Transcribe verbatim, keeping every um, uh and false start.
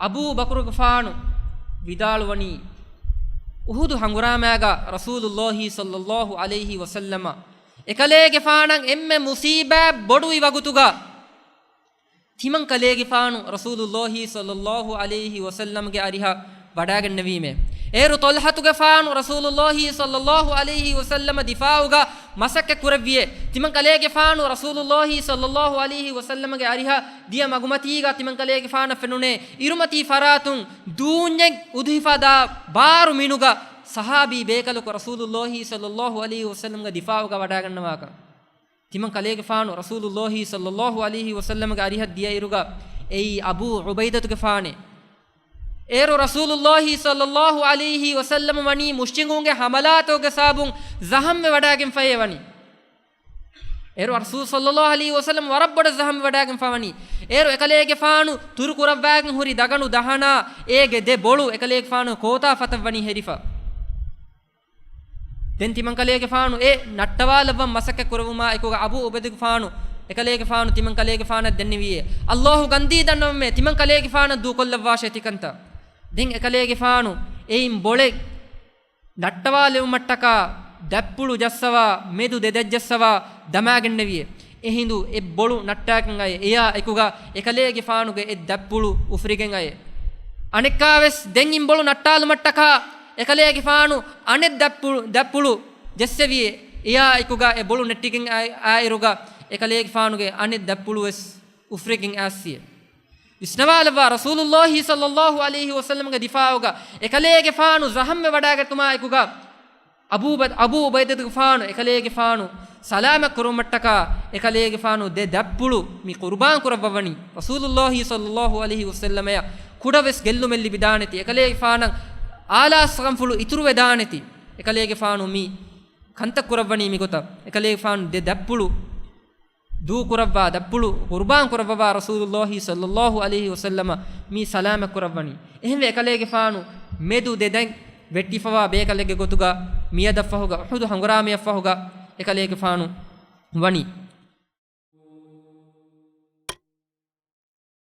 އަބޫ ބަކުރުގެފާނު ވިދާޅުވަނީ، އުހުދު ހަނގުރާމާގަ ރަސޫލުﷲ ޞައްލަﷲ ޢަލައިހި ވަސައްލަމަ އެކަލޭގެފާނަށް އެންމެ މުޞީބާތް ބޮޑުވި ވަގުތުގަ، ތިމަން ކަލޭގެފާނު ރަސޫލުﷲ ޞައްލަﷲ ޢަލައިހި ވަސައްލަމްގެ އަރިހަށް ވަޑާގަންނެވީމޭ. އޭރު ޠަލްޙަތުގެފާނު ރަސޫލުﷲ ޞައްލަﷲ ޢަލައިހި ވަސައްލަމަ ދިފާޢުގަ މަސައްކަތް ކުރެއްވިއޭ. ތިމަން ކަލޭގެފާނު ރަސޫލުﷲ ޞައްލަﷲ ޢަލައިހި ވަސައްލަމަގެ އަރިހަށް ދިޔަ މަގުމަތީގަ ތިމަން ކަލޭގެފާނަށް ފެނުނޭ އިރުމަތީ ފަރާތުން ދޫންޏެއް އުދުހިފަ ދާ ބާރު މިނުގަ ޞަޙާބީ ބޭކަލަކު ރަސޫލުﷲ ޞައްލަﷲ ޢަލައިހި ވަސައްލަމްގެ ދިފާޢުގަ ވަޑާގަންނަވާކަން. ތިމަން ކަލޭގެފާނު ރަސޫލުﷲ ޞައްލަﷲ ޢަލައިހި ވަސައްލަމްގެ އަރިހަށް ދިޔައިރުގަ އެއީ އަބޫ ޢުބައިދަތުގެފާނޭ. އޭރު ރަސޫލުﷲ ޞައްލަﷲ ޢަލައިހި ވަސައްލަމަ ވަނީ މުޝްރިކުންގެ ޙަމަލާތަކުގެ ސަބަބުން ޒަޚަމްވެ ވަޑާގެންފައޭ ވަނީ. އޭރު ރަސޫލު ޞައްލަﷲ ޢަލައިހި ވަސައްލަމަ ވަރަށް ބޮޑަށް ޒަޚަމްވެ ވަޑާގެންފަ ވަނީ. އޭރު އެކަލޭގެފާނު ތުރު ކުރައްވާގެން ހުރި ދަގަނޑު ދަހަނާ އޭގެ ދެ ބޮޅު އެކަލޭގެފާނު ކޯތާފަތަށް ވަނީ ހެރިފަ. ދެން ތިމަން ކަލޭގެފާނު އެ ނައްޓަވާލައްވަން މަސައްކަތް ކުރެވުމާ އެކުގަ އަބޫ ޢުބައިދުގެފާނު އެކަލޭގެފާނު ތިމަން ކަލޭގެފާނަށް ދެންނެވިއޭ، ﷲ ގަންދީ ދަންނަވަމޭ، ތިމަން ކަލޭގެފާނަށް ދޫކޮށްލައްވާށޭ ތިކަންތައް. ދެން އެކަލޭގެފާނު އެއިން ބޮޅެއް ނައްޓަވާލެވުމަށްޓަކާ ދަތްޕުޅު ޖައްސަވާ، މެދު ދެ ދަތް ޖައްސަވާ ދަމާގެންނެވިއޭ. އެހިނދު އެއް ބޮޅު ނައްޓާގެން އައޭ. އެޔާ އެކުގަ އެކަލޭގެފާނުގެ އެއް ދަތްޕުޅު އުފުރިގެން އައޭ. އަނެއްކާވެސް ދެން އިން ބޮޅު ނައްޓާލުމަށްޓަކާ އެކަލޭގެފާނު އަނެއް ދަތްޕުޅު، ދަތްޕުޅު ޖެއްސެވިއޭ. އެޔާ އެކުގަ އެ ބޮޅު ނެއްޓިގެން އައި-، އާއިރުގަ އެކަލޭގެފާނުގެ އަނެއް ދަތްޕުޅުވެސް އުފުރިގެން އައިސްއޭ. ވިސްނަވާލައްވާ، ރަސޫލުﷲ ޞައްލަﷲ ޢަލައިހި ވަސައްލަމްގެ ދިފާޢުގަ އެކަލޭގެފާނު ޒަޚަމްވެ ވަޑާގަތުމާ އެކުގަ އަބޫ ބަ-، އަބޫ ޢުބައިދަތުގެފާނު އެކަލޭގެފާނު ސަލާމަތް ކުރުމަށްޓަކާ އެކަލޭގެފާނު ދެ ދަތްޕުޅު މި ޤުރުބާން ކުރައްވަވަނީ ރަސޫލުﷲ ޞައްލަﷲ ޢަލައިހި ވަސައްލަމަޔަށް ކުޑަވެސް ގެއްލުމެއް ލިބިދާނެތި، އެކަލޭގެފާނަށް އާލާސްކަންފުޅު އިތުރުވެދާނެތި. އެކަލޭގެފާނު މި ކަންތައް ކުރައްވަނީ މިގޮތަށް. އެކަލޭގެފާނު ދެ ދަތްޕުޅު ދޫކުރައްވާ، ދަތްޕުޅު ޤުރުބާން ކުރައްވަވާ ރަސޫލުﷲ ޞައްލަﷲ ޢަލައިހި ވަސައްލަމަ މި ސަލާމަތް ކުރައްވަނީ. އެހެންވެ އެކަލޭގެފާނު މެދު ދެ ދަތް ވެއްޓިފަވާ ބޭކަލެއްގެ ގޮތުގަ މިއަދަށްފަހުގަ އުޙުދު ހަނގުރާމަޔަށްފަހުގަ އެކަލޭގެފާނު ވަނީ.